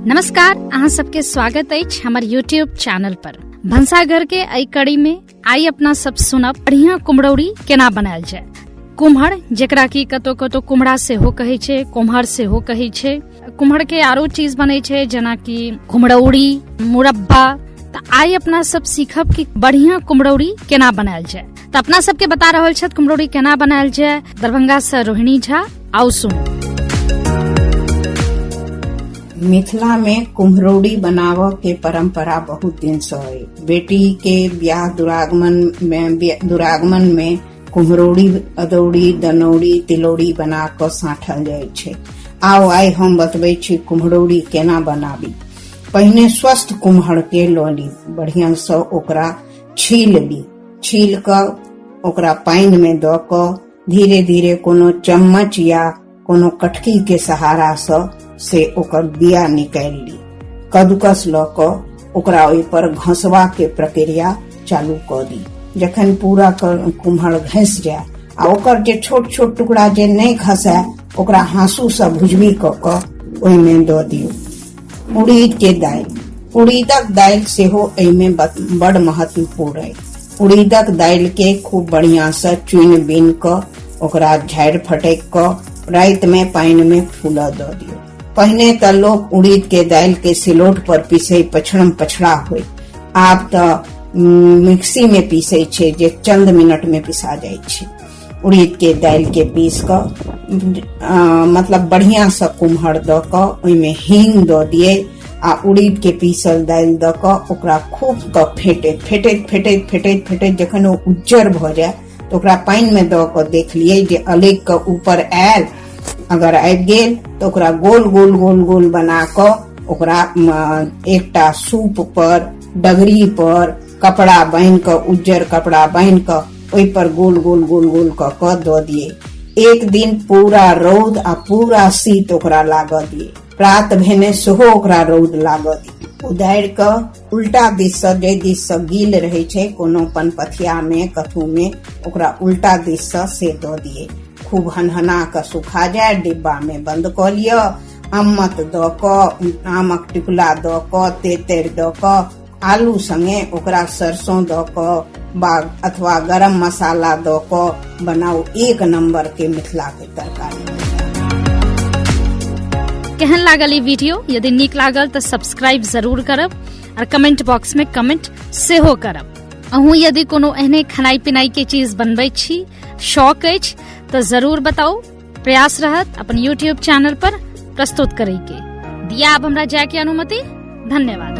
नमस्कार, अहाँ सबके स्वागत अछि हमर यूट्यूब चैनल पर। भनसाघर के एहि कड़ी में आइ अपना सब सुनब बढ़िया कुम्हरौरी केना बनायल जाय। कुम्हर, जेकरा कि कतौ कतौ कुम्हरा सेहो कहै छै, कुम्हर सेहो कहै छै। कुम्हर के आरो चीज बनै छै जेनाकि कुम्हरौरी, मुरब्बा। तऽ आइ अपना सब सीखब कि बढ़िया कुम्हरौरी केना बनायल जाय। तऽ अपना सबके बता रहल छथि कुम्हरौरी केना बनायल जाय दरभंगा से रोहिणी झा। आउ सुनू। मिथिला में कुम्हरौरी बनाबऽ के परंपरा बहुत दिन से अइ। बेटी के ब्याह दुरागमन में कुम्हरौरी, अदौरी, दनौरी, तिलौरी बना कऽ साँठल जाइ छै। आउ आइ हम बतबै छी कुम्हरौरी केना बनाबी। पहिने स्वस्थ कुम्हर के लऽ ली, बढ़िया से ओकरा छील ली। छील कऽ ओकरा पानि में दऽ कऽ धीरे धीरे कोनो चम्मच या कोनो कटकी के सहारा से ओकर बिया निकालि ली। कद्दूकस लऽ कऽ ओकरा ओहि पर घसवा के प्रक्रिया चालू कऽ दी। जखन पूरा कुम्हर घसि जाय आ ओकर जे छोट छोट टुकड़ा जे नहि घसय ओकरा हाँसू से भुजबी कऽ कऽ ओहिमे दऽ दियौ। उड़ीद के दालि, उड़ीदक दालि सेहो एहिमे बड़ महत्वपूर्ण अइ। उड़ीदक दालि के खूब बढ़िया से चुनि बिन कऽ ओकरा झाड़ि फटकि कऽ राति में पानि में फूलऽ दऽ दियौ। पहिने तऽ लोक उड़ीद के दालि के सिलौट पर पीसै, पछड़म पछड़ा होय। आब तऽ मिक्सी में पीसै छै जे चंद मिनट में पिसा जाइ छै। उड़ीद के दालि के पीस कऽ मतलब बढ़िया से कुम्हर दऽ कऽ ओहिमे हींग दऽ दियै आ उड़ीद के पीसल दालि दऽ कऽ ओकरा खूब कऽ फेटैत फेटैत फेटैत फेटैत फेटैत जखन ओ उज्जर भऽ जाय तऽ ओकरा पानि मे दऽ कऽ देख लियै जे अलगि कऽ ऊपर आयल। अगर आबि गेल तऽ ओकरा गोल गोल गोल गोल बना कऽ ओकरा एकटा सूप पर, डगरी पर कपड़ा बान्हि कऽ, उज्जर कपड़ा बान्हि कऽ ओहि पर गोल गोल गोल गोल कऽ कऽ दऽ दियै। एक दिन पूरा रौद आ पूरा शीत ओकरा लागऽ दियै। प्रात भेने सेहो ओकरा रौद लागऽ दियै। उदारि कऽ उल्टा दिस सँ, जाहि दिस सँ गील रहै छै कोनो पनपथिया मे कथू मे, ओकरा उल्टा दिस सँ से दऽ दियै। खूब हनहना कऽ सुखा जाय, डिब्बा मे बंद कऽ लिअ। अम्मत दऽ कऽ, आमक टिकुला दऽ कऽ, तेतरि दऽ कऽ, आलू संगे ओकरा सरसों दऽ कऽ बा अथवा गरम मसाला दऽ कऽ बनाउ। एक नंबर के मिथिला के तरकारी। केहन लागल ई वीडियो? यदि नीक लागल तऽ सब्सक्राइब जरूर करब और कमेंट बॉक्स में कमेंट सेहो करब। अहूँ यदि कोनो एहने खेनाइ पिनाइ के चीज बनबै छी, शौक अछि तऽ जरूर बताउ। प्रयास रहत अपन यूट्यूब चैनल पर प्रस्तुत करे के। दिया अब हमरा जाय के अनुमति। धन्यवाद।